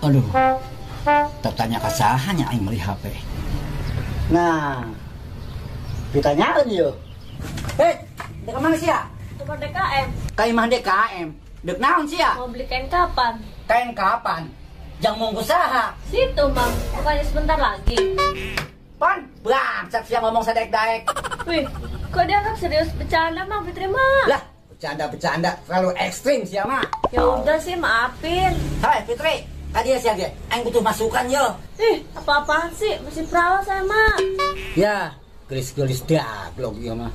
Aduh, tertanya kasahannya aing beli HP. Nah, ditanyain yo. Hei, dek mana sih ya? Ke DKM. Ka imah DKM. Dek naon sih ya? Mau beli kain kapan? Kain kapan? Jang monggo saha? Situ, Mang. Bukannya sebentar lagi. Pan, bangsat sia ngomong sadaek-daek. Wih, kok dianggap serius bercanda, Mang Fitri mah? Lah, bercanda-bercanda terlalu ekstrim sia mah. Ya udah sih, maafin. Hai Fitri, tadi ya sia ge, aing butuh masukan yo. Ih, apa-apaan sih? Masih perawan saya mah. Ya, gelis-gelis dablog ieu mah.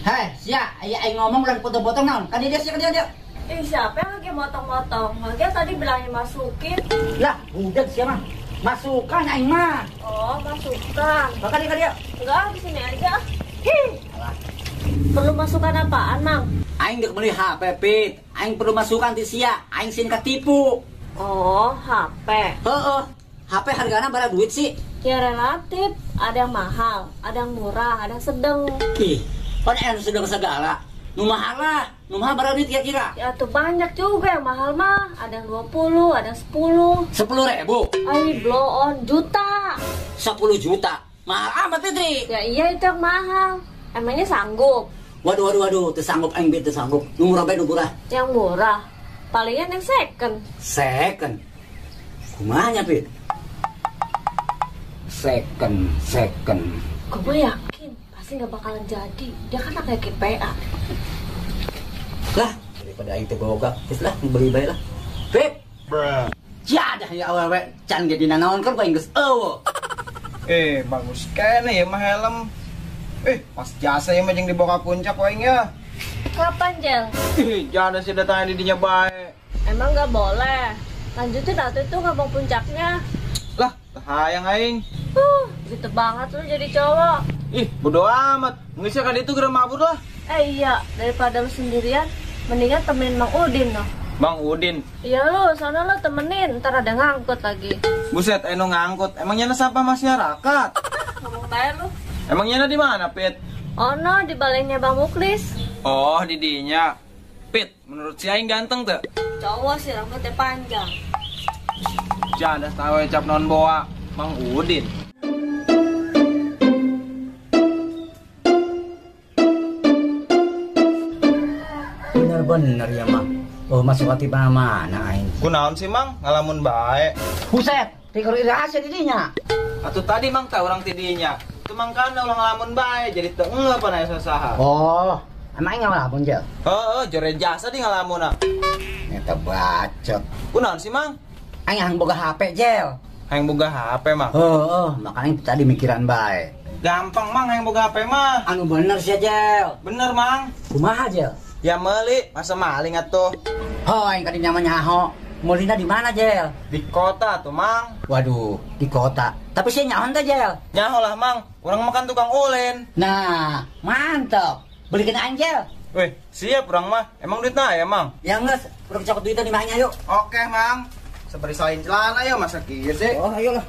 Hai, sia, aya aing ngomong ulah potong-potong naon? Ka dia sia ka dia. Ih, siapa yang lagi motong-motong? Makanya tadi bilangnya masukin. Lah, udah sia mah. Masukan aing mah. Oh, masukan. Ka dia. Enggak, di sini aja. Hi. Alah. Perlu masukan apaan, Mang? Aing dek beli HP, Pit. Aing perlu masukan ti sia. Aing sin ketipu. Oh, HP. Heeh. HP hargana berapa duit sih? Ya relatif. Ada yang mahal, ada yang murah, ada yang sedang. Ih, pan yang sedang segala. Nu mahal lah. Nu mahal berapa duit kira-kira? Ya tuh banyak juga yang mahal mah. Ada yang 20, ada yang 10. 10.000? Ay, blow on juta. 10 juta? Mahal amat, Fitri. Ya iya itu yang mahal. Emangnya sanggup? Waduh, waduh, waduh, tersanggup aing bieu tersanggup. Nu murah bae nu murah. Yang murah. Palingan yang second. Second. Kumaha nya, Pit? Second, second. Gue yakin pasti nggak bakalan jadi. Dia kan kayak GPA. Lah, daripada aing teu boga, geus lah beli bae lah. Pit. Bruh. Jadah ya awewe, can ge dina naon kan aing geus eueuh. Bagus kene ya mah helm. Pas jasa ya mah jeung dibawa ka puncak aing ya. Kapan, Jel? Ih, jada sih datangnya di dinya bae. Emang nggak boleh. Lanjutin atuh itu ngomong puncaknya. Lah, hayang aing. Gitu banget lu jadi cowok. Ih, bodo amat. Ngeus kan itu geura mabur lah. Iya, daripada lu sendirian, mendingan temenin Mang Udin loh. Mang Udin? Iya lu, sana lu temenin, ntar ada ngangkut lagi. Buset, eno ngangkut. Emang nyana sampah masyarakat? Ngomong bae lu. Emang nyana di mana, Pit? Oh no, di balainya Bang Muklis. Oh, di dinya. Pit, menurut si aing ganteng tuh? Cowok sih, rambutnya panjang. Jadah tahu cap non boa, Mang Udin. Bener-bener ya, Mang. Oh, masuk hati mana aing. Kunaon sih, Mang? Ngalamun bae. Buset, tikar rahasia didinya. Atuh tadi Mang tah urang tidinya. Itu Mang kana ulah ngalamun bae, jadi teu engeuh pan aya sasaha. Oh, emang aing ngalamun, Jel? Heeh, jore jasa di ngalamunna. Eta bacot. Kunaon sih, Mang? Aing hayang boga HP, Jel. Hayang boga HP, Mang? Heeh, makanya tadi mikiran bae. Gampang, Mang, hayang boga HP mah. Anu bener sih, Jel. Bener, Mang. Kumaha, Jel? Ya meuli, masa maling atuh. Oh, aing kadi nyaman nyaho. Meulina di mana, Jel? Di kota tuh, Mang. Waduh, di kota. Tapi sih nyaho teh, Jel. Nyaho lah, Mang. Urang makan tukang ulen. Nah, mantap. Belikan aing, Jel. Weh, siap urang mah. Emang duitna aya, Mang? Ya geus, urang cokot duitna di mana yuk. Oke, Mang. Sabari salin celana ya masa kieu sih. Oh, ayolah.